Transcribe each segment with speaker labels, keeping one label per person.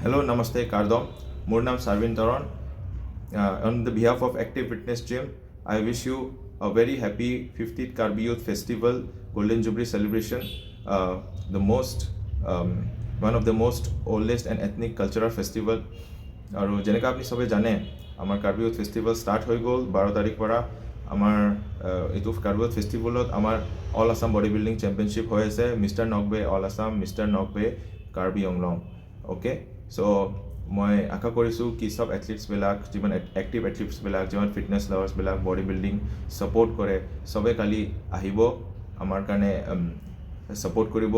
Speaker 1: Hello, namaste, Kardom. মোৰ নাম Sarvin Taran. On the behalf of Active Fitness Gym, I wish you a very happy 50th Karbi Youth Festival Golden Jubilee celebration, the most, one of the most oldest and ethnic cultural festival. আৰু যেনেকৈ আপুনি চবে জানে, আমাৰ Karbi youth festival start হৈ গ'ল 12 তাৰিখ পৰা। আমাৰ এইটো কাৰ্বি ইউথ ফেষ্টিভেলত আমাৰ all Assam body building championship হৈ আছে, mister Nokbe all Assam, mister Nokbe Karbi Anglong. Okay, so' মই আশা কৰিছোঁ কি চব এথলিটছবিলাক, যিমান এক্টিভ এথলিটছবিলাক, যিমান ফিটনেছ লাভাৰ্ছবিলাক বডি বিল্ডিং ছাপৰ্ট কৰে, চবে কালি আহিব, আমাৰ কাৰণে ছাপৰ্ট কৰিব,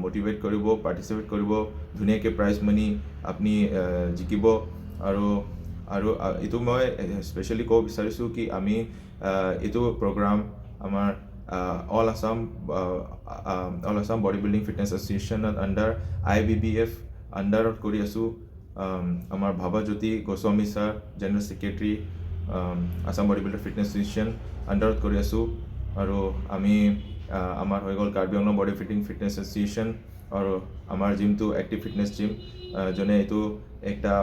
Speaker 1: মটিভেট কৰিব, পাৰ্টিচিপেট কৰিব। ধুনীয়াকৈ প্ৰাইজ মানি আপুনি জিকিব। আৰু এইটো মই স্পেচিয়েলি ক'ব বিচাৰিছোঁ কি আমি এইটো প্ৰগ্ৰাম আমাৰ all Assam body building fitness এছ'চিয়েশ্যনৰ under, I B B F আণ্ডাৰত কৰি আছোঁ। আমাৰ ভাৱাজ্যোতি Goswami sir, general secretary, Assam body builder fitness association আণ্ডাৰত কৰি আছোঁ। আৰু আমি আমাৰ হৈ গ'ল Karbi Anglong body fitting fitness association আৰু আমাৰ জিমটো এক্টিভ ফিটনেছ জিম, যোনে এইটো একটা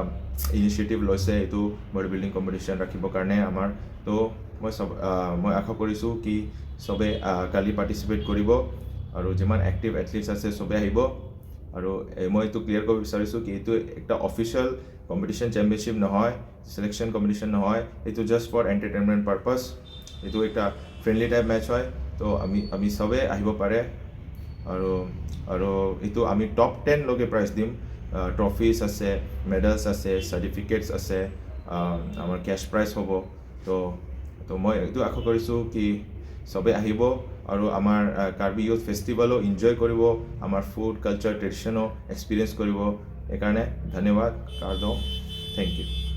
Speaker 1: ইনিচিয়েটিভ লৈছে এইটো বডি বিল্ডিং কম্পিটিশ্যন ৰাখিবৰ কাৰণে আমাৰ। তো মই আশা কৰিছোঁ কি চবে কালি পাৰ্টিচিপেট কৰিব আৰু যিমান এক্টিভ এথলিটছ আছে চবে আহিব। আৰু মই এইটো ক্লিয়াৰ কৰিব বিচাৰিছোঁ কি এইটো একটা অফিচিয়েল কম্পিটিশ্যন চেম্পিয়নশ্বিপ নহয়, চিলেকশ্যন কম্পিটিশ্যন নহয়। এইটো জাষ্ট ফৰ এণ্টাৰটেইনমেণ্ট পাৰপাছ। এইটো এটা ফ্ৰেণ্ডলি টাইপ মেচ হয়। তো আমি চবে আহিব পাৰে। আৰু এইটো আমি টপ 10 লৈকে প্ৰাইজ দিম। ট্ৰফিজ আছে, মেডেলছ আছে, চাৰ্টিফিকেটছ আছে, আমাৰ কেছ প্ৰাইজ হ'ব। তো মই এইটো আশা কৰিছোঁ কি চবে আহিব আৰু আমাৰ কাৰ্বি ইউথ ফেষ্টিভেলো এনজয় কৰিব, আমাৰ ফুড, কালচাৰ, ট্ৰেডিশ্যনো এক্সপিৰিয়েঞ্চ কৰিব। সেইকাৰণে ধন্যবাদ কাৰ্দম, thank U.